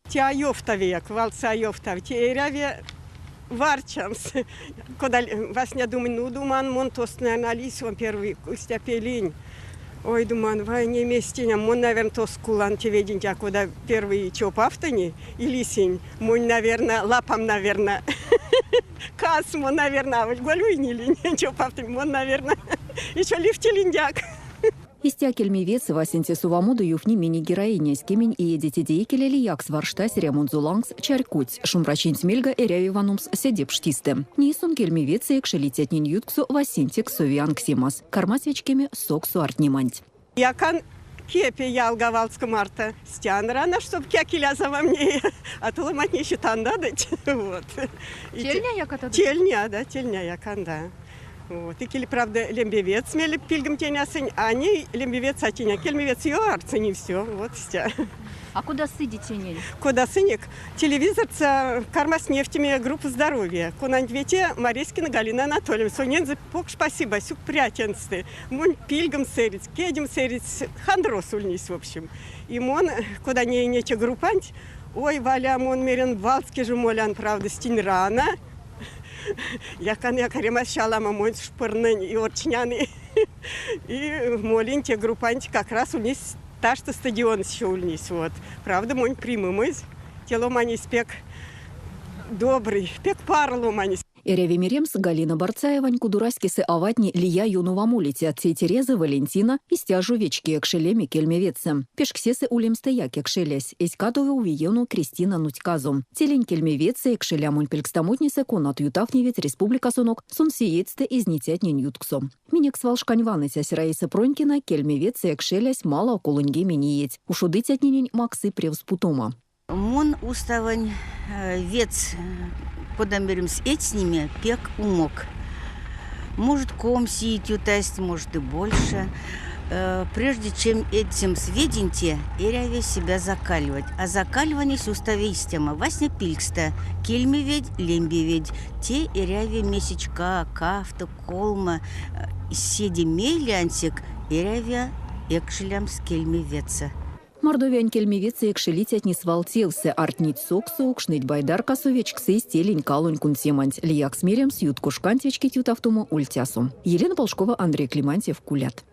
Те а ёвтавияк, валсо а ёвтави. Те эряви варчамс. Кода васня думань, ну, думан, мон тост, наверное, лисеван первый истя пелинь. Ой, думан, вай, не местеня, мон, наверное, тоск кулан те веденть, а кода первый чопавтыни и лисинь, монь, наверное, лапам, наверное, касмо, наверное, аволь голюйнилинь чопавтынь, мон, наверное, еще ливтилиньдяк. Истя кельме ведьс васенце совамодо ёвтни минек героинясь. Кемень иеде теде икеле лиякс варштась эрямонзо лангс, чарькодсь, шумбрачинть мельга эряви ваномс седе пштистэ. Ней сон кельме ведьсэ экшелицятнень ютксо васенцекс сови янксемас. Кармась вечкеме сокссо ардтнеманть. Якан кепе ялга валске марто. Стян рана, чтоб кияк илязо во мне, а то ломантне еще тандадыть. Вот. Тельня якатадо? Тельня, да, тельня якан, да. Вот. Икеле, правда, лембе ведьс мейле пильгем тенясынь, а ней лембе ведьс а теня. Кельме ведьс её ардсынь и все. Вот истя. А кода сыде тенень? Кода сынек, телевизорсо кармась невтеме группа здоровья. Конанть вети Морескина Галина Анатольевна. Сонензэ покш спасибо, сюкпря тенст. Монь пильгем сэредсь, кедем сэредсь, хандроз ульнесь, в общем. И мон, кода неинь эти группанть, ой, Валя, мон мерян, валске же молян, правда, стинь рано. Якан якаремась чаламо монь шпырнынь и орчнян. И молинь те группанть как раз ульнесь ташто стадион еще ульнесь. Вот. Правда, монь примымызь. Те ломанесь пек добрый, пек паро ломанесь. Эряви меремс, Галина Барцаевань кудораськесэ аватне лия ёнов а молицят, тейтерезэ Валентина истя жо вечки экшелеме кельме ведьсэ. Пешксесэ улемстэяк экшелесь. Эзь кадово ве ёно Кристина нуцьказо. Телень кельме ведьсэ экшелямонь пелькстамотнесэ, конат ютавтневить республикасонок, сон сеедьстэ изницятнень ютксо. Минек свалшкань ваныцясь Раиса Пронькина кельме ведьсэ экшелясь малав 30 иеть. Ушодыцятненень максы превс путома. Мон уставонь ведьс, кода меремс, эцнеме пек умок. Может, комсь иеть ютасть, может и больше. Прежде чем эцемс веденьте, эряви себя закаливать. А закаливаниясь устави истямо. Васня пильгстэ кельме ведь, лембе ведь. Те эряви месячка, кавто, колмо. Седе мейле ансяк эряви экшелямс кельме ведьсэ. Мордовиянь кельме ведьсэ экшелицятне свал тевсэ, ардтнить сокссо, укшныть байдаркасо, вечксызь телень калонь кундсеманть. Лиякс меремс, ютко шканть вечкить ютавтомо ульцясо. Елена Полшкова, Андрей Климантьев, Кулят.